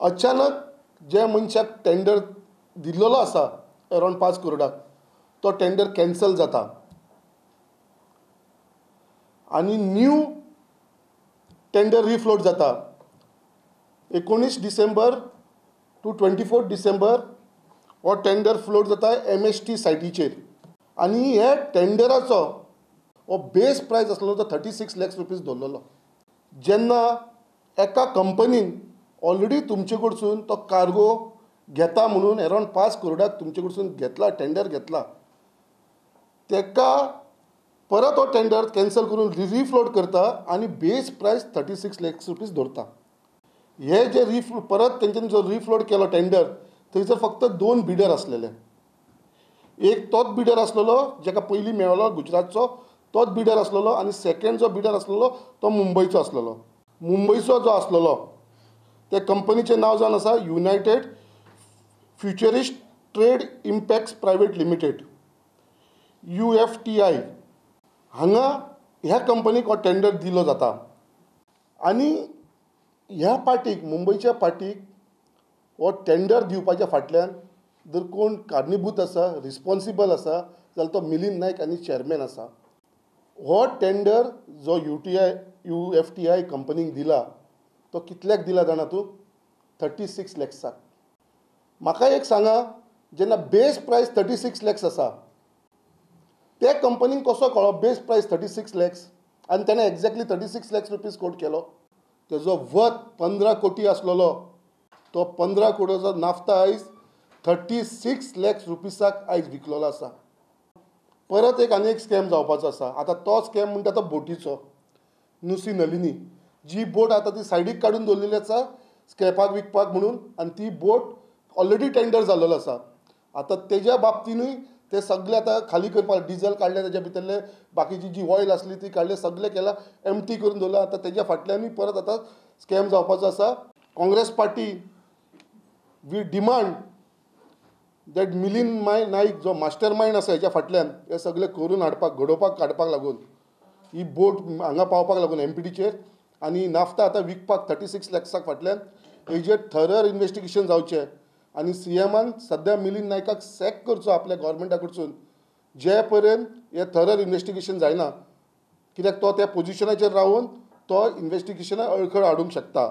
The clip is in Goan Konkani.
अचानक ज्या मनशाक टेंडर दिल्लो आसा अरावंड 5 करोडाक तो टेंडर कॅन्सल जाता आनी न्यू टेंडर रिफ्लोट जाता. 19 डिसेंबर टू 24 डिसेंबर हो टेंडर फ्लोट जाता MST सायटीचेर आनी हे टेंडराचो हो बेस प्रायस आसलो तो 36 लॅक्स रुपीज दवरलेलो. जेन्ना एका कंपनीन ऑलरेडी तुमचे कडसून तो कार्गो घेता म्हणून अरावंड 5 करोडाक तुमचे कडसून घेतला, टेंडर घेतला, तेका परत हो टेंडर कॅन्सल करून रिफ्लोट करता आनी बेस प्रायस 36 लॅक्स रुपीज दवरता. हे जे परत तेंच्यांनी जो रिफ्लोट केलो टेंडर थंयसर फक्त 2 बिडर आसलेले. एक तोच बिडर आसलेलो जेका पयलीं मेळ्ळो गुजरातचो, तोच बिडर आसलेलो आनी सेकेंड जो बिडर आसलेलो तो मुंबयचो आसलेलो. मुंबयचो जो आसलेलो त्या कंपनीचें नांव जावन आसा United Futurist Trade Impex Private Limited, UFTI. हांगा ह्या कंपनीक हो टेंडर दिलो जाता आनी ह्या पार्टीक, मुंबयच्या पार्टीक हो टेंडर दिवपाच्या फाटल्यान जर कोण कारणीभूत आसा, रिस्पोन्सिबल आसा जाल्यार तो मिलिंद नायक आनी चेअरमॅन आसा. हो टेंडर जो UFTI कंपनीक दिला तो कितल्याक दिला जाणा तूं? 36 लॅक्साक. म्हाका एक सांगा, जेन्ना बेस प्रायस 36 लॅक्स आसा त्या कंपनीक कसो कळ्ळो बेस प्रायस 36 लॅक्स आनी तेणें एक्झॅक्टली 36 लॅक्स रुपीज कोट केलो? तेजो वत 15 कोटी आसलेलो तो 15 कोटीचो नाफ्ता आयज 36 लॅक्स रुपीसाक आयज विकलेलो आसा. परत एक आनी एक स्कॅम जावपाचो आसा. आतां तो स्कॅम म्हणटा तो बोटीचो, नुसी नलिनी जी बोट आतां ती सायडीक काडून दवरलेली आसा स्क्रॅपाक विकपाक म्हणून आनी ती बोट ऑलरेडी टेंडर जाल्लो आसा. आतां तेज्या बाबतीनूय ते सगळे आतां खाली करपाक, डिजल काडले तेज्या भितरले, बाकीची जी ऑयल आसली ती काडले, सगळें केलां, एमटी करून दवरलां. आतां तेज्या फाटल्यानूय परत आतां स्कॅम जावपाचो आसा. Congress party we demand that Milind Naik जो मास्टर मायंड आसा हेच्या फाटल्यान हे सगळें करून हाडपाक, घडोवपाक काडपाक लागून ही बोट हांगा पावपाक लागून MPTचेर आनी नाफ्ता आतां विकपाक 36 लॅक्साक फाटल्यान हेजेर थरर इन्वेस्टिगेशन जावचें आनी CMान सद्या मिलिंद नायकाक सॅक करचो आपल्या गव्हर्मेंटा कडसून जे पर्यंत हे थरर इन्वेस्टिगेशन जायना, कित्याक तो त्या पोजिशनाचेर रावन तो इन्वेस्टिगेशनाक अडखळ हाडूंक शकता.